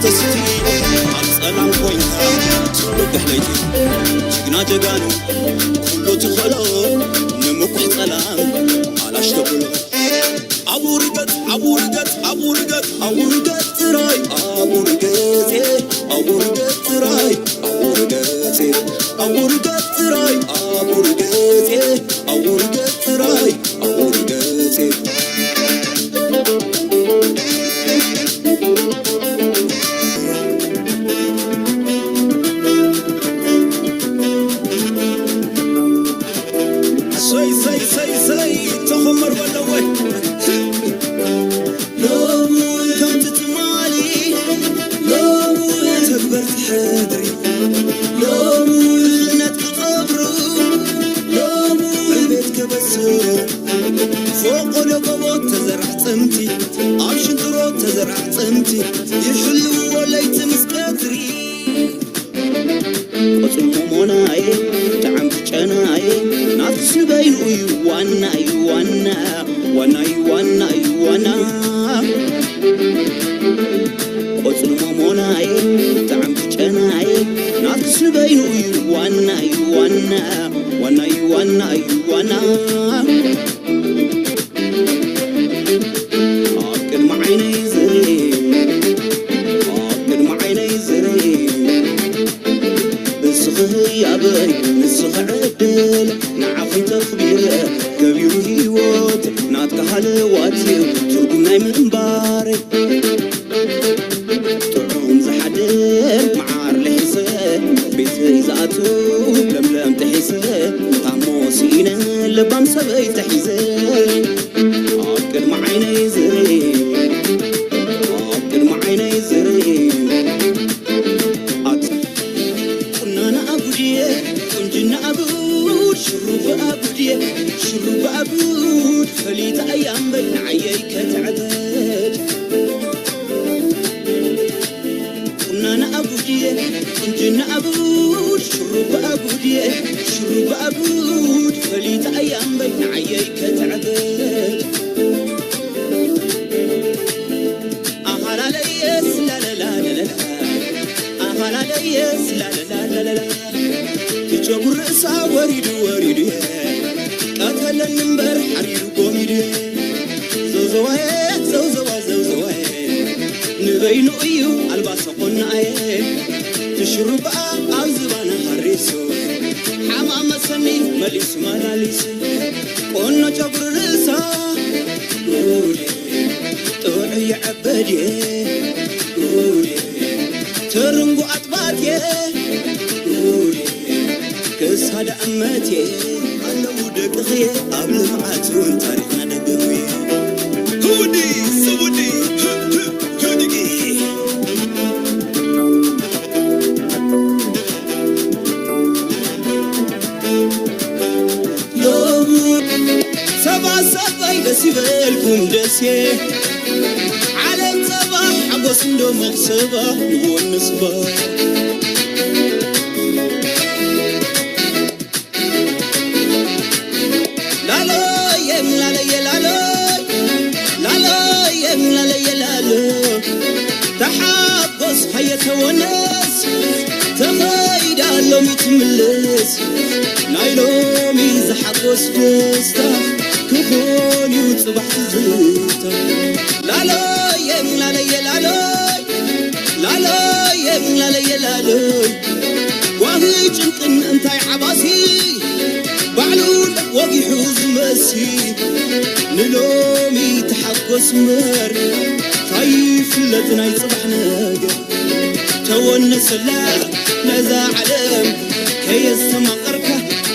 ተስቲ ኣብ ጸላም ኮይንካ ጽቡቕ ለይቲ ጅግና ጀጋኑ ኩሉ ትኽእሎ ንምኩሕ ጸላም ኣላሽ ተብሎ ኣብ ውርገት ኣብ ውርገት ኣብ ውርገት ኣብ ውርገት ጥራይ ኣብ ውርገት ኣብ ውርገት ጥራይ ኣብ ውርገት ኣብ ውርገት ጥራይ ኣብ ውርገት ኣብ ውርገት ጥራይ ኣብ ውርገት ሰይ ሰይ ሰይ ሰይ ተኸመር በለወ ሎሙ ከምቲ ትማሊ ሎሙ ተግበር ትሕድሪ ሎሙ ድኽነት ክቐብሩ ሎሙ ዕቤት ከበስሩ ፎቆዶ ጎቦ ተዘርዕ ጽምቲ ኣብ ሽንጥሮ ተዘርዕ ጽምቲ ይሕልዎ ለይቲ ምስ ቀትሪ ቆጽሊ ሞሞናየ ጣዕምቲ ጨናየ ናትስ ንበይኑ እዩ ዋና እዩ ዋና ዋና እዩ ዋና እዩ ዋና ቆጽሊ ሞሞናየ ጣዕምቲ ጨናየ ናትስ ንበይኑ እዩ ዋና እዩ ዋና ዋና እዩ ዋና እዩ ዋና ኣብ ቅድሚ ዓይነይ ዝርኢ ኣብ ቅድሚ ዓይነይ ዝርኢ ንስኺ ህያበይ ንስኺ ዕድል ንዓኺ ተኽቢረ ገቢሩ ህይወት ናትካ ሃለዋት እዩ ትርጉም ናይ ምንባረይ ጥዑም ዝሓድር መዓር ልሒሰ ቤተይ ዝኣቱ ለምለም ጥሒሰ ታሞ ስኢነ ለባም ሰበይ ተሒዘ ኣብ ቅድሚ ዓይነይ ዝርኢ ኣብ ቅድሚ ዓይነይ ዝርኢ ኣት ቁናና ኣጉድየ ቁንጅና ኣጉድ ሽሩባ ኣጉድየ ሽሩባ ኣጉድ ፈሊጣ እያ እምበይ ንዓየይ ከተዕበድ ቁናና ኣጉድየ ቁንጅና ኣጉድ ሽሩባ ኣጉድየ ሽሩባ ኣጉድ ፈሊጣ እያ እምበይ ንዓየይ ከተዕበድ ኣሃላለየስ ላለላ ለለላ ኣሃላለየስ ላለላ ለለላ ትጨጉር ርእሳ ወሪዱ ወሪዱ ቀተለኒ እምበር ሓሪሩ ጎሚዱ ዘውዘዋየ ዘውዘዋ ዘውዘዋየ ንበይኑ እዩ ኣልባሶ ቆናየ ትሽሩባ ኣብ ዝባና ሃሪሱ ሓማመሰኒ መሊሱ መላሊሱ ቆኖ ጨጉሪ ርእሳ ጉድ ጥዑይ የዐበድየ ጉድ ትርንጉ ኣጥባትየ ጉድ ክሳዳ እመትየ ኣለዉ ደቅኽየ ኣብ ልምዓት እውን ታሪኽና ደገምየ ህውዲ ስውዲ ህድጊ ሎሚ ሰባ ሰባይ ደስ ይበልኩም ደሴ ዓለም ጸባ ሓጎስ እንዶ መኽሰባ ንቦን ንስባ ላሎየ ላለየ ላሎ ላሎየ ላለየ ላሎ ተሓጎስ ሃየ ተወነስ ተኸይዳ ሎሚ ትምልስ ናይ ሎሚ ዝሓጎስ ደስታ ክኾን እዩ ጽባሕ ትዝታ ላሎየ ላለየ ላሎ ላሎየ ላለየ ላሎ ጓሂ ጭንቅን እንታይ ዓባሲ ባዕሉ ወጊሑ ዝመሲ ንሎሚ ተሓጎስ እምበር ታይ ይፍለጥ ናይ ጽባሕ ነገር ተወነሰላ ነዛ ዓለም ከየስተማቐርካ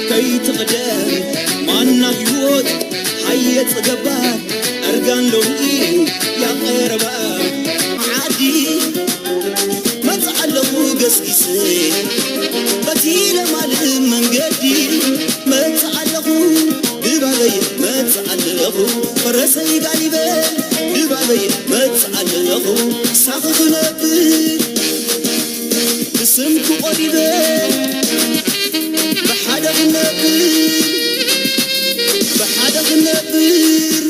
ከይትቕደም ማና ህይወት ሃየ ጽገባ እርጋን ሎሚ ያቐረባ ዓዲ መጽእ ኣለኹ ገስጊሰ በቲ ለማልእ መንገዲ መጽእ ኣለኹ ድባበይ መጽእ ኣለኹ ፈረሰይ ጋሊበ ድባበይ መጽእ ኣለኹ ሳኺ ክነብር ብስምኪ ቆሪበ ብሓደ ክነብር ብሓደ ክነብር